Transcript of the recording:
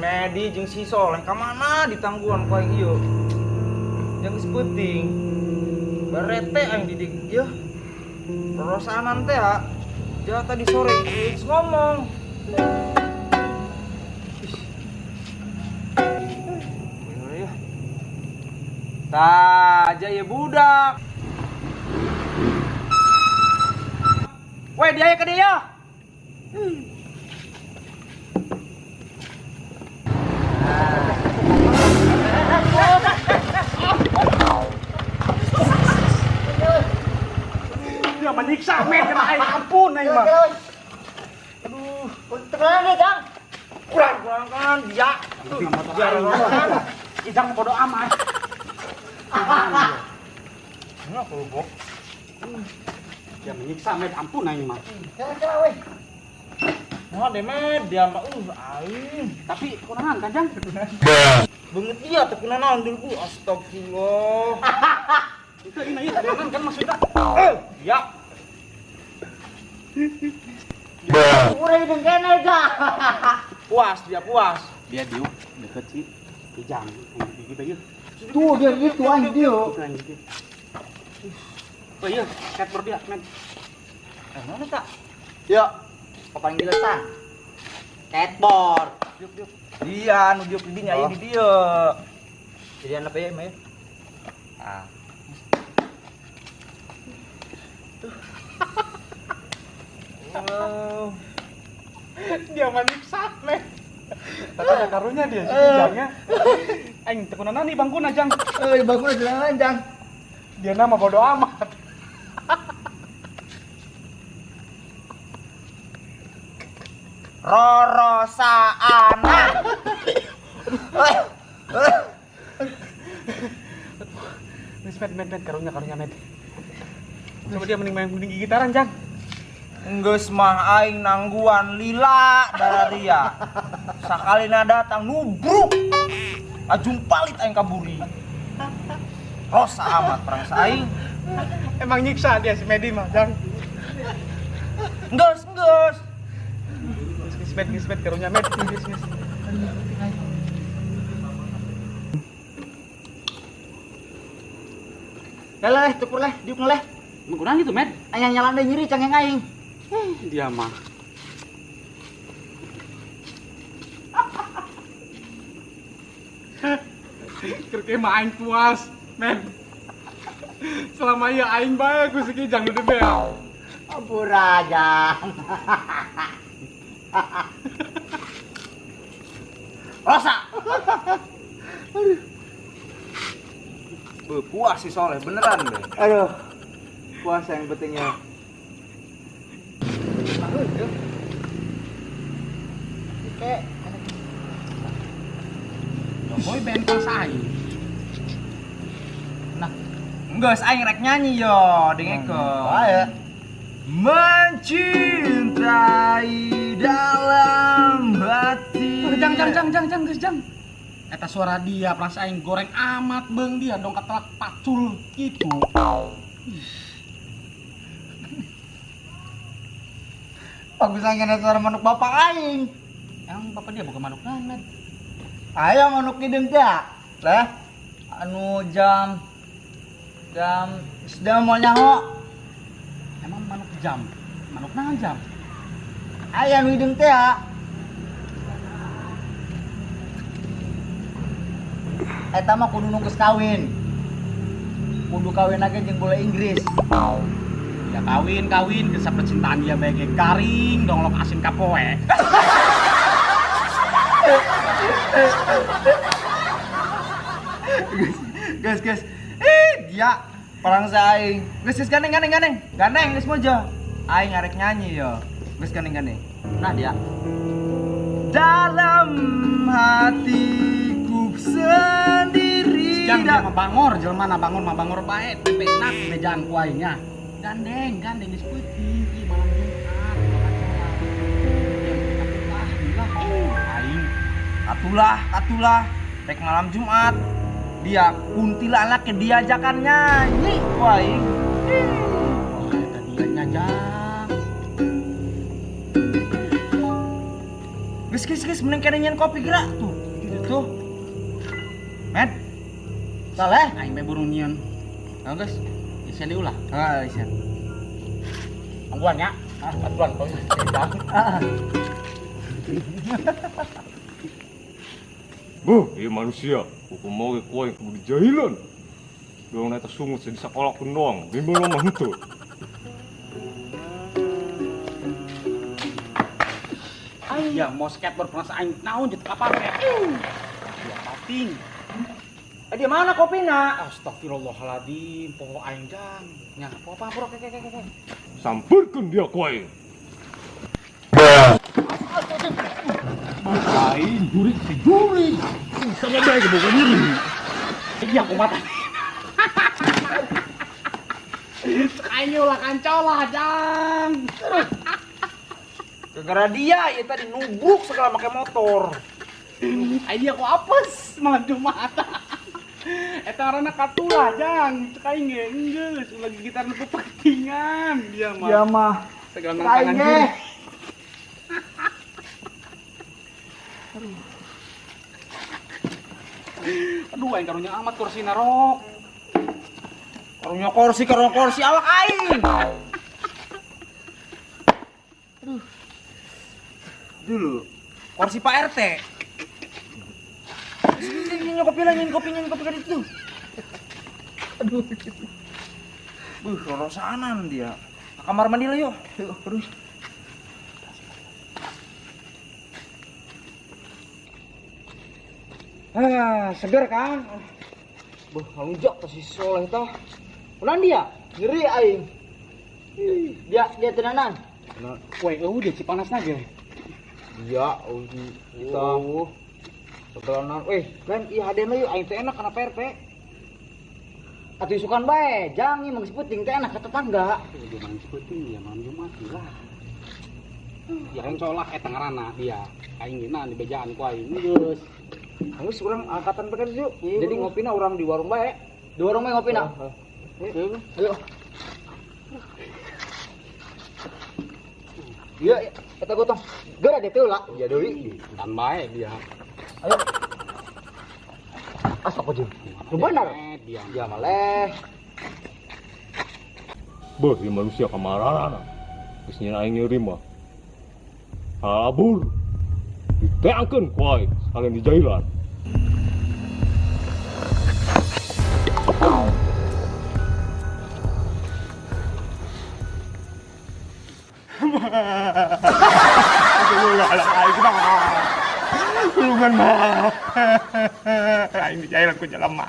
Medi jeung si Soleh ka mana ditangguan ku aing ieu. Jeung geus peuting. Barete aing didik yeuh. Rorosaanan teh ha. Ja tadi sore geus ngomong. Ih. Tah, aja ya budak. Weh, dia ke dia. Dia menyiksa men kena aing, ampun aing mah. Aduh, Tenang deh, Jang. kurang kurang kan dia. Ijang bodo amat. Enggak kerupuk. Dia menyiksa men, ampun aing mah. Kela weh. Wah, demet dia mah aing. Tapi kunaon kan Jang? Banget dia teh kunaon dulu, astagfirullah. Itu ini ieu kunaon kan maksudnya. Ya. Urang hidung kene, Jang. Puas dia puas. Dia diuk deket sih. Ijang, aing gigi bae. Tuh dia gitu aing dia. Itu aing gigi. Oh iya, skateboard dia, men. Mana tak? Yuk. Paling dilesan. Skateboard. Diuk diuk. Dia nu diuk di dinya ieu di dieu. Jadi anak ya, Mai. Ah. Wow. Dia menyiksa, men. Tapi ada karunya dia, si Ijangnya. Aing teu kunaon nih bangkuna, Jang. Eh, bangun jalan Jang. Dia nama bodo amat. Rorosaana. Wis met met met karunya karunya met. Coba dia mending main mending gitaran, Jang. Geus mah aing nangguan lila dararia. Sakalina datang nubruk. Ajumpalit aing kaburi. Rosa amat perang aing. Emang nyiksa dia si Medi mah, Jang. Geus geus. Geus met geus met karunya met geus geus. Leh, tukur leh, diuk leh. Emang kurang gitu, Met? Aing nyalan deh nyeri cangeng aing. Dia mah. Kerke mah aing puas, men. Selama ieu aing bae ku si Kijang nu debel. Ampura, Jang. Rosa. Aduh. Puas sih Soleh, beneran deh. Aduh. Puas yang pentingnya. Oke. Boy band kelas aing. Nah, enggak, aing rek nyanyi yo, dengekeun. Bae. Mencintai dalam hati. Jang jang jang jang jang geus jang. Eta suara dia perasaan aing goreng amat beung dia dongkap telak pacul gitu. Bagus aing suara manuk bapak aing. Emang bapak dia bukan manuk naon, Met? Ayo manuk hideung teh. Leh. Anu jam jam sedang mau nyaho. Emang manuk jam? Manuk naon jam? Aya nu hideung teh. Eta mah kudu nunggu kawin. Kudu kawin lagi jeung bola Inggris. Ya kawin kawin kisah percintaan dia bae garing donglok asin kapoe. Guys, guys. Dia perang aing. Guys, guys, gandeng gandeng gandeng. Gandeng geus mojo. Aing arek nyanyi yo. Geus gandeng gandeng. Nah dia. Dalam hatiku sendiri. Jang dia mah bangor jelema na bangor mah bangor bae tepe nak bejaan ku aingnya. Gandeng gandeng geus peuting ieu malam Jumat. Aing Katulah, katulah. Rek malam Jumat. Dia kuntilanak ke diajakan nyanyi ku aing. Wah, eta dia nya Jang. Geus geus geus mending kene nyian kopi geura tuh. Tuh. Med. Soleh. Aing mah burung nyieun. Ah geus. Isian diulah. Ah, isian. Angguan ya. Ah, atuan kau. Ah. Buh, ieu manusia. Hukum mau ge ku aing kudu dijahilan. Doang eta sungut di sekolah pun doang. Bimbel mah henteu. Ya mau skateboard pernah aing naon jeung kapal teh. Ya pating. Eh, di mana kopina? Astagfirullahaladzim, poho aing jang. Nya, poho apa bro? Ke ke ke ke. Samperkeun dia ku aing. Aing jurik si jurik. Sama bae bukan nyeri. Iya, kumaha tadi. Cek aing ulah kancolah, jang. Gara-gara dia ya tadi nubruk segala pakai motor. Aing dia kok apes malam Jumat. Eta ngaranna katulah, jang. Cek aing ge enggeus ulah gigitan nu pepetingan dia mah. Dia mah. Segala Aing tangan ge. diri. Aduh, aing karunya amat kursi narok. Karunya kursi, karunya kursi awak aing. Aduh. Dulu kursi Pak RT. Ini kopi lagi, ini kopi, ini kopi kan itu. Aduh. Buh, rorosanan dia. Ke kamar mandi lah yuk. Yuk, terus. Ah, seger kan? Buh, ngalunjak tuh si Soleh tah. Kunaon dia? Ngeri aing. Ih, dia dia tenanan. Woi, eueuh dia Cipanas ge. Dia, oh, kita. Segalanan, eh, lain iya hadena yuk, aing teh enak kana PRT. Atuh isukan bae, jang ieu mah geus peuting teh enak ka tetangga. Dia malam Cipeting, dia malam Jumat lah. Ya kan colah eta ngaranna dia. Aing geuna di bejaan ku aing geus. Geus urang angkatan bae yuk. Iya, Jadi urang. ngopina urang di warung bae. Di warung bae ngopina. Heeh. Ayo. Iya, eta gotong. Geura dia teh ulah. Iya deui. Dan bae dia. Ayo. Asok aja. Lu benar. Dia. Dia maleh. Beuh, ieu manusia kamarana. Geus nyieun aing nyeri mah. Kabur. Diteangkeun ku aing sekalian dijahilan. Tulungan mah. Aing dijahilan ku jelema.